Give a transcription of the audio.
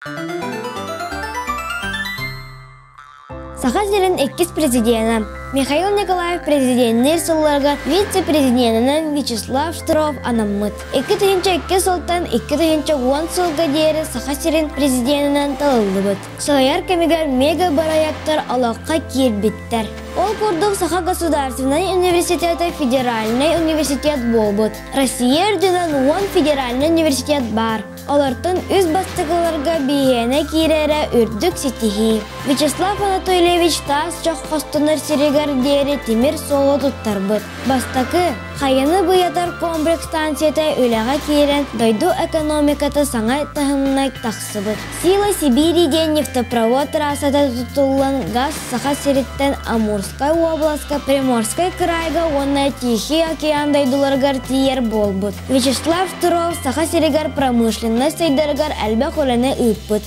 Саха сирин иккис президенэ Михаил Николаев президенниир сылларга вице-президенинэн Вячеслав Штыров анаммыт. 2002 сылтан 2010 сылга диэри Саха сирин президенинэн талыллыбыт. Салайар кэмигэр мега-бырайыактар олоххо киирбиттэр. Ол курдук Саха государственнай университета федеральнай университет буолбут. Россия үрдүнэн 10 федеральнай университет баар. Олортон үс бастакыларга биһиэнэ киирэрэ үрдүк ситиһии. Вячеслав Анатольевич таас чох хостонор сиригэр диэри тимир суолу туттарбыт. Бастакы, хайаны быйатар комплекс станцията үлэҕэ киирэн, дойду экономиката саҥа таһымна тахсыбыт. Сила Сибири диэн нефтепровод трассата тутуллан газ Саха сириттэн Амурскай уобаласка, Приморскай кыраайга уонна Тихий океан дойдуларыгар тиийэр буолбут. Вячеслав Туров Саха сиригэр промышленность сайдарыгар элбэх үлэни ыыппыт.